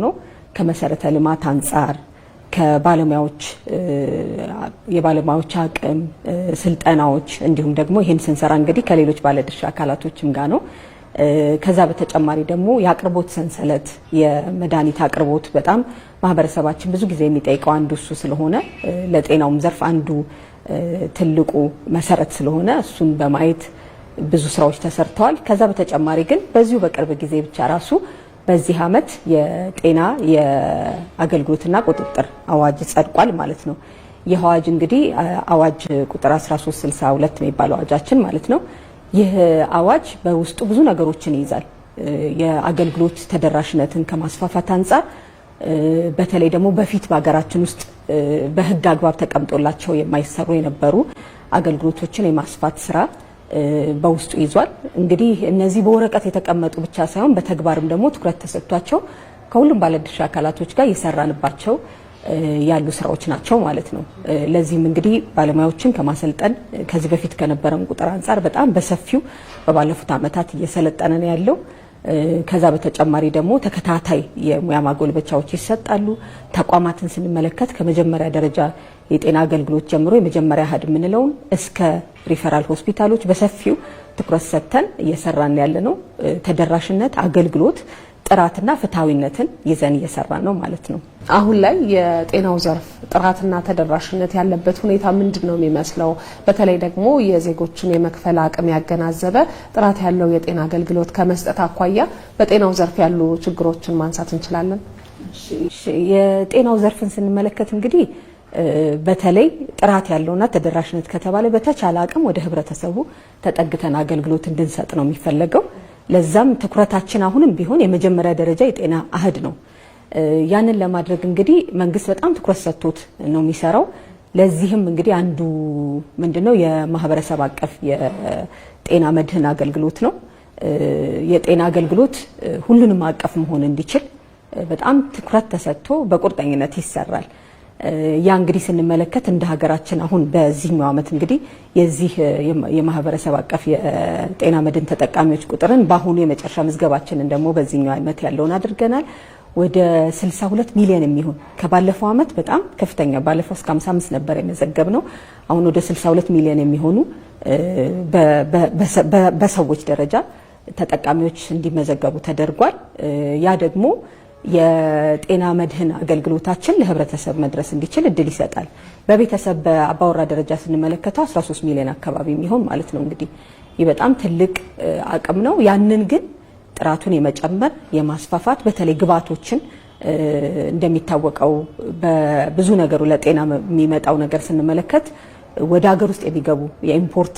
ነው። ከመሰረተ ልማት አንጻር፣ ከባለሙያዎች የባለሙያዎች አቅም፣ ስልጠናዎች፣ እንዲሁም ደግሞ ይህን ስንሰራ እንግዲህ ከሌሎች ባለድርሻ አካላቶችም ጋር ነው። ከዛ በተጨማሪ ደግሞ የአቅርቦት ሰንሰለት፣ የመድኃኒት አቅርቦት በጣም ማህበረሰባችን ብዙ ጊዜ የሚጠይቀው አንዱ እሱ ስለሆነ፣ ለጤናውም ዘርፍ አንዱ ትልቁ መሰረት ስለሆነ እሱን በማየት ብዙ ስራዎች ተሰርተዋል። ከዛ በተጨማሪ ግን በዚሁ በቅርብ ጊዜ ብቻ ራሱ በዚህ ዓመት የጤና የአገልግሎትና ቁጥጥር አዋጅ ጸድቋል ማለት ነው። ይህ አዋጅ እንግዲህ አዋጅ ቁጥር 1362 የሚባለው አዋጃችን ማለት ነው። ይህ አዋጅ በውስጡ ብዙ ነገሮችን ይይዛል። የአገልግሎት ተደራሽነትን ከማስፋፋት አንጻር፣ በተለይ ደግሞ በፊት በሀገራችን ውስጥ በሕግ አግባብ ተቀምጦላቸው የማይሰሩ የነበሩ አገልግሎቶችን የማስፋት ስራ በውስጡ ይዟል። እንግዲህ እነዚህ በወረቀት የተቀመጡ ብቻ ሳይሆን በተግባርም ደግሞ ትኩረት ተሰጥቷቸው ከሁሉም ባለድርሻ አካላቶች ጋር እየሰራንባቸው ያሉ ስራዎች ናቸው ማለት ነው። ለዚህም እንግዲህ ባለሙያዎችን ከማሰልጠን ከዚህ በፊት ከነበረን ቁጥር አንጻር በጣም በሰፊው በባለፉት ዓመታት እየሰለጠነ ነው ያለው። ከዛ በተጨማሪ ደግሞ ተከታታይ የሙያ ማጎልበቻዎች ይሰጣሉ። ተቋማትን ስንመለከት ከመጀመሪያ ደረጃ የጤና አገልግሎት ጀምሮ የመጀመሪያ አሃድ የምንለውን እስከ ሪፈራል ሆስፒታሎች በሰፊው ትኩረት ሰጥተን እየሰራን ያለ ነው። ተደራሽነት፣ አገልግሎት ጥራትና ፍትሐዊነትን ይዘን እየሰራን ነው ማለት ነው። አሁን ላይ የጤናው ዘርፍ ጥራትና ተደራሽነት ያለበት ሁኔታ ምንድን ነው የሚመስለው? በተለይ ደግሞ የዜጎችን የመክፈል አቅም ያገናዘበ ጥራት ያለው የጤና አገልግሎት ከመስጠት አኳያ በጤናው ዘርፍ ያሉ ችግሮችን ማንሳት እንችላለን? የጤናው ዘርፍን ስንመለከት እንግዲህ በተለይ ጥራት ያለውና ተደራሽነት ከተባለ በተቻለ አቅም ወደ ህብረተሰቡ ተጠግተን አገልግሎት እንድንሰጥ ነው የሚፈለገው። ለዛም ትኩረታችን አሁንም ቢሆን የመጀመሪያ ደረጃ የጤና አህድ ነው። ያንን ለማድረግ እንግዲህ መንግስት በጣም ትኩረት ሰጥቶት ነው የሚሰራው። ለዚህም እንግዲህ አንዱ ምንድነው የማህበረሰብ አቀፍ የጤና መድህን አገልግሎት ነው። የጤና አገልግሎት ሁሉንም አቀፍ መሆን እንዲችል በጣም ትኩረት ተሰጥቶ በቁርጠኝነት ይሰራል። ያ እንግዲህ ስንመለከት እንደ ሀገራችን አሁን በዚህኛው ዓመት እንግዲህ የዚህ የማህበረሰብ አቀፍ የጤና መድን ተጠቃሚዎች ቁጥርን በአሁኑ የመጨረሻ ምዝገባችንን ደግሞ በዚህኛው ዓመት ያለውን አድርገናል። ወደ 62 ሚሊዮን የሚሆን፣ ከባለፈው ዓመት በጣም ከፍተኛ፣ ባለፈው እስከ 55 ነበር የመዘገብነው። አሁን ወደ 62 ሚሊዮን የሚሆኑ በሰዎች ደረጃ ተጠቃሚዎች እንዲመዘገቡ ተደርጓል። ያ ደግሞ የጤና መድህን አገልግሎታችን ለህብረተሰብ መድረስ እንዲችል እድል ይሰጣል። በቤተሰብ በአባወራ ደረጃ ስንመለከተው 13 ሚሊዮን አካባቢ የሚሆን ማለት ነው። እንግዲህ ይህ በጣም ትልቅ አቅም ነው። ያንን ግን ጥራቱን የመጨመር፣ የማስፋፋት፣ በተለይ ግብዓቶችን እንደሚታወቀው በብዙ ነገሩ ለጤና የሚመጣው ነገር ስንመለከት ወደ ሀገር ውስጥ የሚገቡ የ import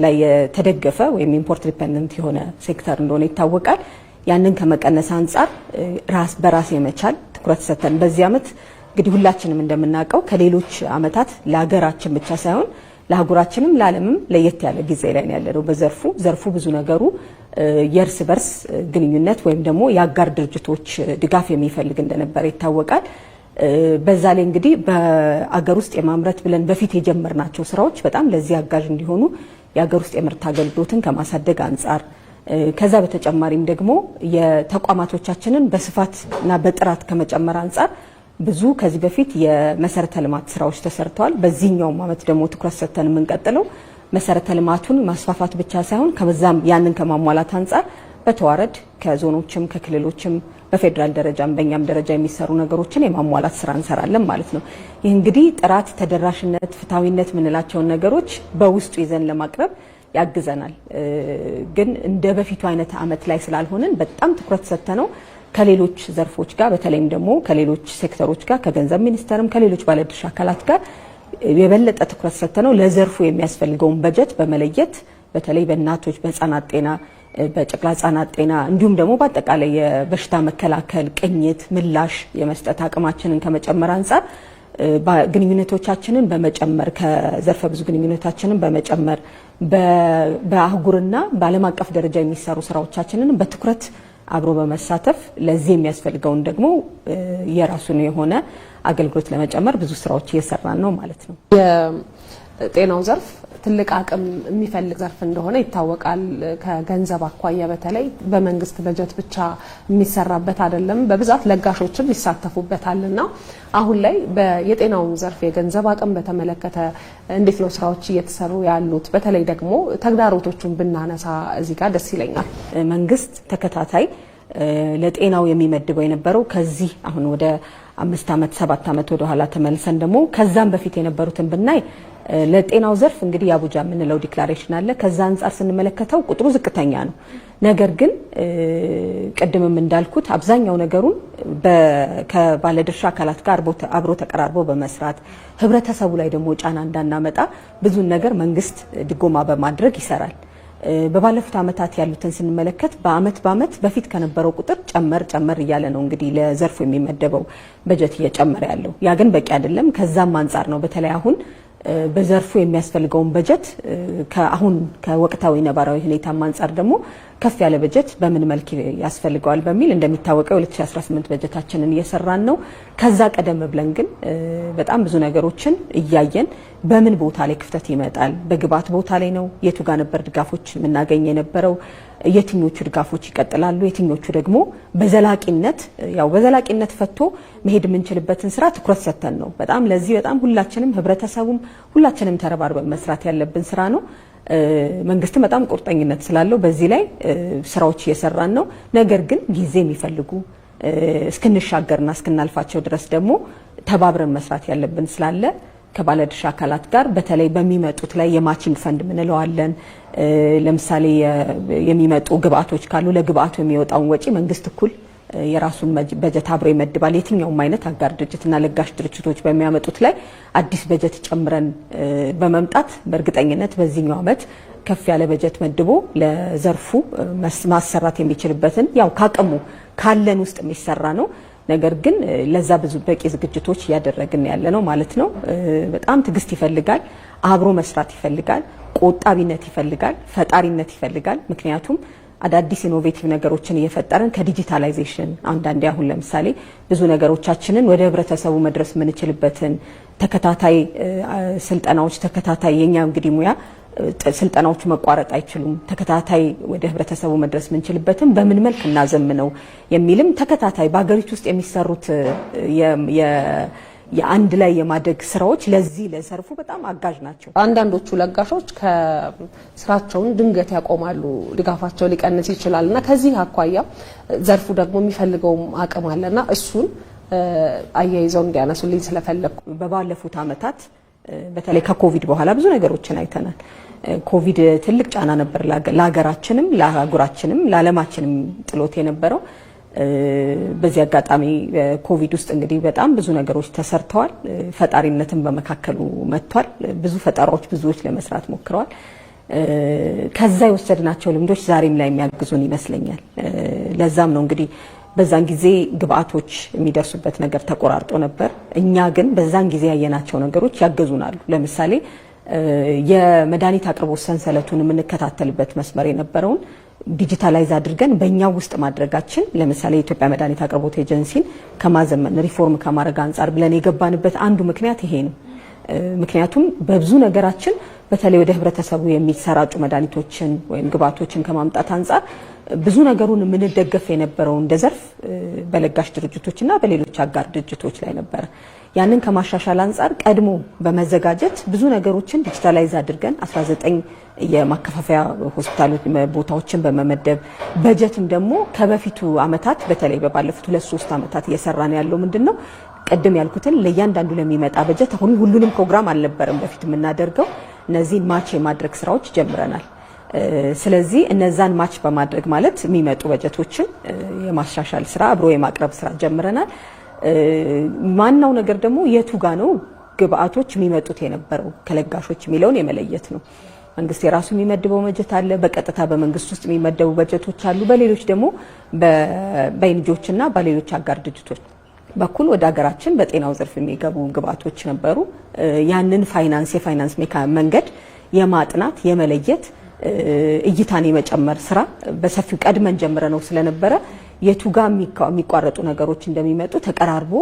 ላይ የተደገፈ ወይም import dependent የሆነ ሴክተር እንደሆነ ይታወቃል። ያንን ከመቀነስ አንጻር ራስ በራስ የመቻል ትኩረት ሰጥተን በዚህ ዓመት እንግዲህ ሁላችንም እንደምናውቀው ከሌሎች ዓመታት ለሀገራችን ብቻ ሳይሆን ለአህጉራችንም ለዓለምም ለየት ያለ ጊዜ ላይ ነው ያለነው። በዘርፉ ዘርፉ ብዙ ነገሩ የእርስ በርስ ግንኙነት ወይም ደግሞ የአጋር ድርጅቶች ድጋፍ የሚፈልግ እንደነበረ ይታወቃል። በዛ ላይ እንግዲህ በአገር ውስጥ የማምረት ብለን በፊት የጀመርናቸው ስራዎች በጣም ለዚህ አጋዥ እንዲሆኑ የአገር ውስጥ የምርት አገልግሎትን ከማሳደግ አንጻር፣ ከዛ በተጨማሪም ደግሞ የተቋማቶቻችንን በስፋትና በጥራት ከመጨመር አንጻር ብዙ ከዚህ በፊት የመሰረተ ልማት ስራዎች ተሰርተዋል። በዚህኛውም ዓመት ደግሞ ትኩረት ሰጥተን የምንቀጥለው መሰረተ ልማቱን ማስፋፋት ብቻ ሳይሆን ከዛም ያንን ከማሟላት አንጻር በተዋረድ ከዞኖችም ከክልሎችም በፌዴራል ደረጃም በእኛም ደረጃ የሚሰሩ ነገሮችን የማሟላት ስራ እንሰራለን ማለት ነው። ይህ እንግዲህ ጥራት፣ ተደራሽነት፣ ፍትሐዊነት የምንላቸውን ነገሮች በውስጡ ይዘን ለማቅረብ ያግዘናል። ግን እንደ በፊቱ አይነት አመት ላይ ስላልሆንን በጣም ትኩረት ሰጥተነው ከሌሎች ዘርፎች ጋር፣ በተለይም ደግሞ ከሌሎች ሴክተሮች ጋር፣ ከገንዘብ ሚኒስቴርም ከሌሎች ባለድርሻ አካላት ጋር የበለጠ ትኩረት ሰጥተነው ለዘርፉ የሚያስፈልገውን በጀት በመለየት በተለይ በእናቶች በህፃናት ጤና፣ በጨቅላ ህጻናት ጤና፣ እንዲሁም ደግሞ በአጠቃላይ የበሽታ መከላከል፣ ቅኝት፣ ምላሽ የመስጠት አቅማችንን ከመጨመር አንጻር ግንኙነቶቻችንን በመጨመር፣ ከዘርፈ ብዙ ግንኙነታችንን በመጨመር፣ በአህጉርና በዓለም አቀፍ ደረጃ የሚሰሩ ስራዎቻችንን በትኩረት አብሮ በመሳተፍ ለዚህ የሚያስፈልገውን ደግሞ የራሱን የሆነ አገልግሎት ለመጨመር ብዙ ስራዎች እየሰራን ነው ማለት ነው። ጤናው ዘርፍ ትልቅ አቅም የሚፈልግ ዘርፍ እንደሆነ ይታወቃል። ከገንዘብ አኳያ በተለይ በመንግስት በጀት ብቻ የሚሰራበት አይደለም፣ በብዛት ለጋሾችም ይሳተፉበታልና አሁን ላይ የጤናውን ዘርፍ የገንዘብ አቅም በተመለከተ እንዴት ነው ስራዎች እየተሰሩ ያሉት? በተለይ ደግሞ ተግዳሮቶቹን ብናነሳ እዚህ ጋር ደስ ይለኛል። መንግስት ተከታታይ ለጤናው የሚመድበው የነበረው ከዚህ አሁን ወደ 5 ዓመት 7 ዓመት ወደ ኋላ ተመልሰን ደግሞ ከዛም በፊት የነበሩትን ብናይ ለጤናው ዘርፍ እንግዲህ የአቡጃ የምንለው declaration አለ። ከዛ አንጻር ስንመለከተው ቁጥሩ ዝቅተኛ ነው። ነገር ግን ቅድምም እንዳልኩት አብዛኛው ነገሩን ከባለድርሻ አካላት ጋር አብሮ ተቀራርቦ በመስራት፣ ህብረተሰቡ ላይ ደግሞ ጫና እንዳናመጣ ብዙን ነገር መንግስት ድጎማ በማድረግ ይሰራል። በባለፉት ዓመታት ያሉትን ስንመለከት በአመት በአመት በፊት ከነበረው ቁጥር ጨመር ጨመር እያለ ነው እንግዲህ ለዘርፉ የሚመደበው በጀት እየጨመረ ያለው። ያ ግን በቂ አይደለም። ከዛም አንጻር ነው በተለይ አሁን በዘርፉ የሚያስፈልገውን በጀት ከአሁን ከወቅታዊ ነባራዊ ሁኔታም አንጻር ደግሞ ከፍ ያለ በጀት በምን መልክ ያስፈልገዋል በሚል እንደሚታወቀው 2018 በጀታችንን እየሰራን ነው። ከዛ ቀደም ብለን ግን በጣም ብዙ ነገሮችን እያየን በምን ቦታ ላይ ክፍተት ይመጣል፣ በግብዓት ቦታ ላይ ነው፣ የቱ ጋር ነበር ድጋፎች የምናገኝ የነበረው፣ የትኞቹ ድጋፎች ይቀጥላሉ፣ የትኞቹ ደግሞ በዘላቂነት ያው በዘላቂነት ፈቶ መሄድ የምንችልበትን ስራ ትኩረት ሰጥተን ነው። በጣም ለዚህ በጣም ሁላችንም ህብረተሰቡም ሁላችንም ተረባርበን መስራት ያለብን ስራ ነው። መንግስትም በጣም ቁርጠኝነት ስላለው በዚህ ላይ ስራዎች እየሰራን ነው። ነገር ግን ጊዜ የሚፈልጉ እስክንሻገርና እስክናልፋቸው ድረስ ደግሞ ተባብረን መስራት ያለብን ስላለ ከባለድርሻ አካላት ጋር በተለይ በሚመጡት ላይ የ matching fund ምንለው አለን። ለምሳሌ የሚመጡ ግብአቶች ካሉ ለግብአቱ የሚወጣውን ወጪ መንግስት እኩል የራሱን በጀት አብሮ ይመድባል። የትኛውም አይነት አጋር ድርጅትና ለጋሽ ድርጅቶች በሚያመጡት ላይ አዲስ በጀት ጨምረን በመምጣት በእርግጠኝነት በዚህኛው ዓመት ከፍ ያለ በጀት መድቦ ለዘርፉ ማሰራት የሚችልበትን ያው ካቅሙ ካለን ውስጥ የሚሰራ ነው። ነገር ግን ለዛ ብዙ በቂ ዝግጅቶች እያደረግን ያለ ነው ማለት ነው። በጣም ትዕግስት ይፈልጋል፣ አብሮ መስራት ይፈልጋል፣ ቆጣቢነት ይፈልጋል፣ ፈጣሪነት ይፈልጋል። ምክንያቱም አዳዲስ innovative ነገሮችን እየፈጠርን ከ digitalization አንዳንዴ አሁን ለምሳሌ ብዙ ነገሮቻችንን ወደ ህብረተሰቡ መድረስ የምንችልበትን ተከታታይ ስልጠናዎች፣ ተከታታይ የኛ እንግዲህ ሙያ ስልጠናዎቹ መቋረጥ አይችሉም። ተከታታይ ወደ ህብረተሰቡ መድረስ የምንችልበትን በምን መልክ እናዘምነው የሚልም ተከታታይ በሀገሪቱ ውስጥ የሚሰሩት የአንድ ላይ የማደግ ስራዎች ለዚህ ለዘርፉ በጣም አጋዥ ናቸው። አንዳንዶቹ ለጋሾች ከስራቸውን ድንገት ያቆማሉ፣ ድጋፋቸው ሊቀንስ ይችላል እና ከዚህ አኳያ ዘርፉ ደግሞ የሚፈልገውም አቅም አለና እሱን አያይዘው እንዲያነሱልኝ ስለፈለግኩ። በባለፉት አመታት በተለይ ከኮቪድ በኋላ ብዙ ነገሮችን አይተናል። ኮቪድ ትልቅ ጫና ነበር ለሀገራችንም፣ ለአህጉራችንም፣ ለዓለማችንም ጥሎት የነበረው። በዚህ አጋጣሚ ኮቪድ ውስጥ እንግዲህ በጣም ብዙ ነገሮች ተሰርተዋል። ፈጣሪነትን በመካከሉ መጥቷል። ብዙ ፈጠራዎች ብዙዎች ለመስራት ሞክረዋል። ከዛ የወሰድናቸው ልምዶች ዛሬም ላይ የሚያግዙን ይመስለኛል። ለዛም ነው እንግዲህ በዛን ጊዜ ግብአቶች የሚደርሱበት ነገር ተቆራርጦ ነበር። እኛ ግን በዛን ጊዜ ያየናቸው ነገሮች ያገዙናሉ። ለምሳሌ የመድኃኒት አቅርቦት ሰንሰለቱን የምንከታተልበት መስመር የነበረውን digitalize አድርገን በእኛ ውስጥ ማድረጋችን ለምሳሌ የኢትዮጵያ መድኃኒት አቅርቦት ኤጀንሲን ከማዘመን ሪፎርም ከማድረግ አንጻር ብለን የገባንበት አንዱ ምክንያት ይሄ ነው። ምክንያቱም በብዙ ነገራችን በተለይ ወደ ህብረተሰቡ የሚሰራጩ መድኃኒቶችን ወይም ግብአቶችን ከማምጣት አንጻር ብዙ ነገሩን የምንደገፍ የነበረው እንደ ዘርፍ በለጋሽ ድርጅቶችና በሌሎች አጋር ድርጅቶች ላይ ነበረ። ያንን ከማሻሻል አንጻር ቀድሞ በመዘጋጀት ብዙ ነገሮችን digitalize አድርገን 19 የማከፋፈያ ሆስፒታሎች ቦታዎችን በመመደብ፣ በጀትም ደግሞ ከበፊቱ አመታት በተለይ በባለፉት 2-3 አመታት እየሰራን ያለው ምንድነው፣ ቅድም ያልኩትን ለእያንዳንዱ ለሚመጣ በጀት አሁን ሁሉንም ፕሮግራም አልነበረም በፊት የምናደርገው፣ እነዚህን match የማድረግ ስራዎች ጀምረናል። ስለዚህ እነዛን match በማድረግ ማለት የሚመጡ በጀቶችን የማሻሻል ስራ አብሮ የማቅረብ ስራ ጀምረናል። ማናው ነገር ደግሞ የቱ ጋ ነው ግብአቶች የሚመጡት የነበረው ከለጋሾች የሚለውን የመለየት ነው። መንግስት የራሱ የሚመድበው በጀት አለ። በቀጥታ በመንግስት ውስጥ የሚመደቡ በጀቶች አሉ። በሌሎች ደግሞ በ NGO ዎች እና በሌሎች አጋር ድርጅቶች በኩል ወደ ሀገራችን በጤናው ዘርፍ የሚገቡ ግብአቶች ነበሩ። ያንን ፋይናንስ የፋይናንስ መንገድ የማጥናት፣ የመለየት፣ እይታን የመጨመር ስራ በሰፊው ቀድመን ጀምረነው ስለነበረ የቱ ጋር የሚቋረጡ ነገሮች እንደሚመጡ ተቀራርቦ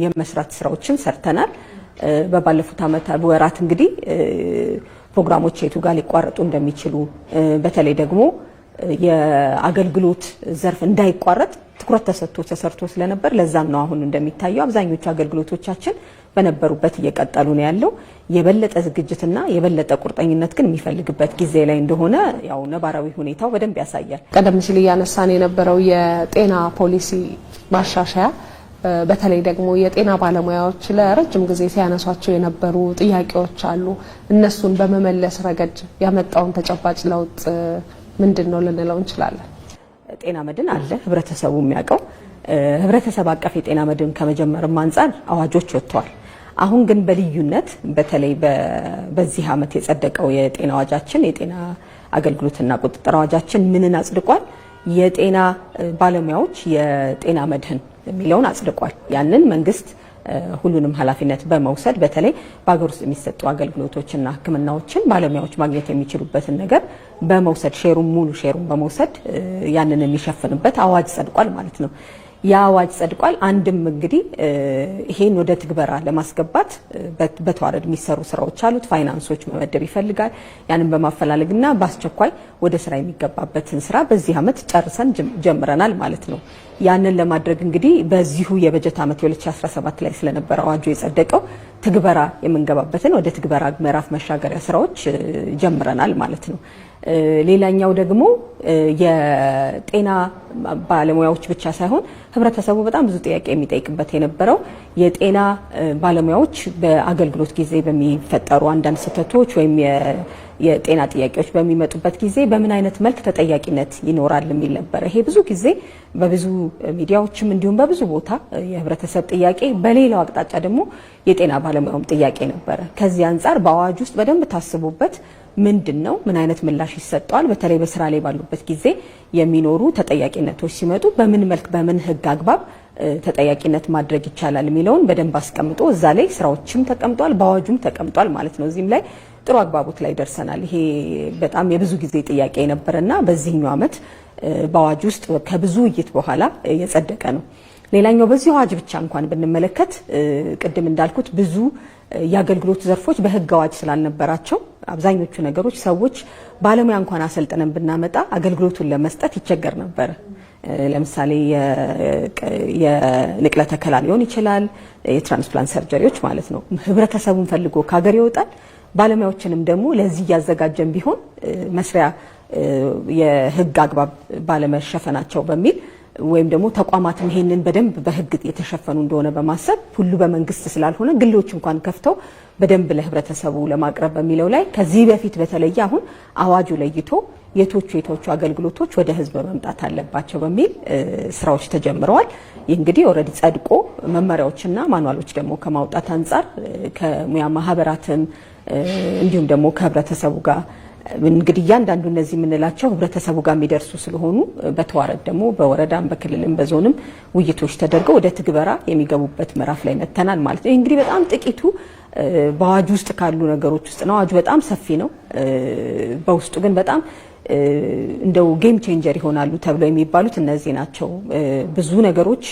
የመስራት ስራዎችን ሰርተናል። በባለፉት ዓመታት ወራት እንግዲህ ፕሮግራሞች የቱ ጋር ሊቋረጡ እንደሚችሉ፣ በተለይ ደግሞ የአገልግሎት ዘርፍ እንዳይቋረጥ ትኩረት ተሰጥቶ ተሰርቶ ስለነበር ለዛም ነው አሁን እንደሚታየው አብዛኞቹ አገልግሎቶቻችን በነበሩበት እየቀጠሉ ነው ያለው። የበለጠ ዝግጅትና የበለጠ ቁርጠኝነት ግን የሚፈልግበት ጊዜ ላይ እንደሆነ ያው ነባራዊ ሁኔታው በደንብ ያሳያል። ቀደም ሲል እያነሳን የነበረው የጤና ፖሊሲ ማሻሻያ፣ በተለይ ደግሞ የጤና ባለሙያዎች ለረጅም ጊዜ ሲያነሷቸው የነበሩ ጥያቄዎች አሉ። እነሱን በመመለስ ረገድ ያመጣውን ተጨባጭ ለውጥ ምንድን ነው ልንለው እንችላለን? ጤና መድን አለ፣ ህብረተሰቡ የሚያውቀው። ህብረተሰብ አቀፍ የጤና መድን ከመጀመርም አንጻር አዋጆች ወጥተዋል። አሁን ግን በልዩነት በተለይ በዚህ ዓመት የጸደቀው የጤና አዋጃችን፣ የጤና አገልግሎትና ቁጥጥር አዋጃችን ምንን አጽድቋል? የጤና ባለሙያዎች የጤና መድህን የሚለውን አጽድቋል። ያንን መንግስት ሁሉንም ኃላፊነት በመውሰድ በተለይ በሀገር ውስጥ የሚሰጡ አገልግሎቶችና ሕክምናዎችን ባለሙያዎች ማግኘት የሚችሉበትን ነገር በመውሰድ share ኡን፣ ሙሉ share ኡን በመውሰድ ያንን የሚሸፍንበት አዋጅ ጸድቋል ማለት ነው። ያ አዋጅ ጸድቋል። አንድም እንግዲህ ይሄን ወደ ትግበራ ለማስገባት በተዋረድ የሚሰሩ ስራዎች አሉት። ፋይናንሶች መመደብ ይፈልጋል። ያንን በማፈላለግና በአስቸኳይ ወደ ስራ የሚገባበትን ስራ በዚህ ዓመት ጨርሰን ጀምረናል ማለት ነው። ያንን ለማድረግ እንግዲህ በዚሁ የበጀት ዓመት የ2017 ላይ ስለነበረ አዋጁ የጸደቀው፣ ትግበራ የምንገባበትን ወደ ትግበራ ምዕራፍ መሻገሪያ ስራዎች ጀምረናል ማለት ነው። ሌላኛው ደግሞ የጤና ባለሙያዎች ብቻ ሳይሆን ህብረተሰቡ በጣም ብዙ ጥያቄ የሚጠይቅበት የነበረው የጤና ባለሙያዎች በአገልግሎት ጊዜ በሚፈጠሩ አንዳንድ ስህተቶች ወይም የጤና ጥያቄዎች በሚመጡበት ጊዜ በምን አይነት መልክ ተጠያቂነት ይኖራል የሚል ነበረ። ይሄ ብዙ ጊዜ በብዙ ሚዲያዎችም እንዲሁም በብዙ ቦታ የህብረተሰብ ጥያቄ፣ በሌላው አቅጣጫ ደግሞ የጤና ባለሙያውም ጥያቄ ነበረ። ከዚህ አንጻር በአዋጅ ውስጥ በደንብ ታስቦበት ምንድን ነው፣ ምን አይነት ምላሽ ይሰጠዋል፣ በተለይ በስራ ላይ ባሉበት ጊዜ የሚኖሩ ተጠያቂነቶች ሲመጡ በምን መልክ፣ በምን ህግ አግባብ ተጠያቂነት ማድረግ ይቻላል የሚለውን በደንብ አስቀምጦ እዛ ላይ ስራዎችም ተቀምጧል፣ በአዋጁም ተቀምጧል ማለት ነው። እዚህም ላይ ጥሩ አግባቦት ላይ ደርሰናል። ይሄ በጣም የብዙ ጊዜ ጥያቄ የነበረና በዚህኛው ዓመት በአዋጅ ውስጥ ከብዙ ውይይት በኋላ የጸደቀ ነው። ሌላኛው በዚህ አዋጅ ብቻ እንኳን ብንመለከት፣ ቅድም እንዳልኩት ብዙ የአገልግሎት ዘርፎች በህግ አዋጅ ስላልነበራቸው አብዛኞቹ ነገሮች ሰዎች ባለሙያ እንኳን አሰልጥነን ብናመጣ አገልግሎቱን ለመስጠት ይቸገር ነበረ። ለምሳሌ የንቅለ ተከላ ሊሆን ይችላል፣ የ transplant surgery ዎች ማለት ነው። ህብረተሰቡን ፈልጎ ከሀገር ይወጣል። ባለሙያዎችንም ደግሞ ለዚህ እያዘጋጀን ቢሆን መስሪያ የህግ አግባብ ባለመሸፈናቸው በሚል ወይም ደግሞ ተቋማትም ይሄንን በደንብ በህግ የተሸፈኑ እንደሆነ በማሰብ፣ ሁሉ በመንግስት ስላልሆነ ግሎች እንኳን ከፍተው በደንብ ለህብረተሰቡ ለማቅረብ በሚለው ላይ ከዚህ በፊት በተለየ አሁን አዋጁ ለይቶ የቶቹ የቶቹ አገልግሎቶች ወደ ህዝብ መምጣት አለባቸው በሚል ስራዎች ተጀምረዋል። ይህ እንግዲህ already ጸድቆ መመሪያዎችና manual ኦች ደግሞ ከማውጣት አንጻር ከሙያ ማህበራትም እንዲሁም ደግሞ ከህብረተሰቡ ጋር፣ እንግዲህ እያንዳንዱ እነዚህ የምንላቸው ህብረተሰቡ ጋር የሚደርሱ ስለሆኑ በተዋረድ ደግሞ በወረዳም በክልልም በዞንም ውይይቶች ተደርገው ወደ ትግበራ የሚገቡበት ምዕራፍ ላይ መጥተናል ማለት ነው። ይህ እንግዲህ በጣም ጥቂቱ በአዋጁ ውስጥ ካሉ ነገሮች ውስጥ ነው። አዋጁ በጣም ሰፊ ነው። በውስጡ ግን በጣም እንደው game changer ይሆናሉ ተብለው የሚባሉት እነዚህ ናቸው። ብዙ ነገሮች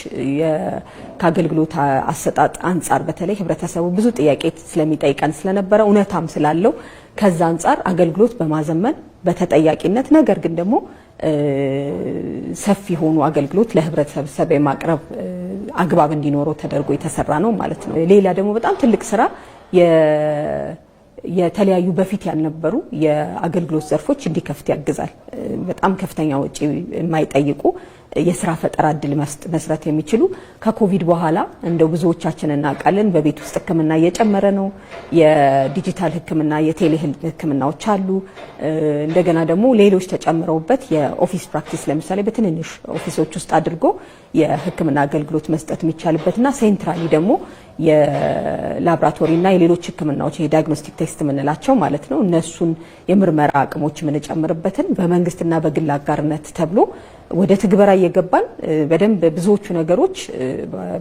ከአገልግሎት አሰጣጥ አንጻር በተለይ ህብረተሰቡ ብዙ ጥያቄ ስለሚጠይቀን ስለነበረ፣ እውነታም ስላለው፣ ከዛ አንጻር አገልግሎት በማዘመን በተጠያቂነት ነገር ግን ደግሞ ሰፊ የሆኑ አገልግሎት ለህብረተሰብ የማቅረብ አግባብ እንዲኖረው ተደርጎ የተሰራ ነው ማለት ነው። ሌላ ደግሞ በጣም ትልቅ ስራ የተለያዩ በፊት ያልነበሩ የአገልግሎት ዘርፎች እንዲከፍት ያግዛል። በጣም ከፍተኛ ወጪ የማይጠይቁ፣ የስራ ፈጠራ እድል መስራት የሚችሉ፣ ከኮቪድ በኋላ እንደው ብዙዎቻችን እናውቃለን፣ በቤት ውስጥ ሕክምና እየጨመረ ነው። የዲጂታል ሕክምና፣ የ tele ሕክምናዎች አሉ። እንደገና ደግሞ ሌሎች ተጨምረውበት የ office practice፣ ለምሳሌ በትንንሽ office ኦች ውስጥ አድርጎ የሕክምና አገልግሎት መስጠት የሚቻልበትና centrally ደግሞ የላብራቶሪና የሌሎች ሕክምናዎች የ diagnostic test የምንላቸው ማለት ነው፣ እነሱን የምርመራ አቅሞች የምንጨምርበትን በመንግስትና በግል አጋርነት ተብሎ ወደ ትግበራ እየገባን በደንብ ብዙዎቹ ነገሮች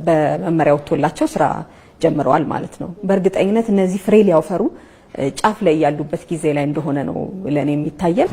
በመመሪያ ወጥቶላቸው ስራ ጀምረዋል ማለት ነው። በእርግጠኝነት እነዚህ ፍሬ ሊያፈሩ ጫፍ ላይ ያሉበት ጊዜ ላይ እንደሆነ ነው ለእኔ የሚታየን።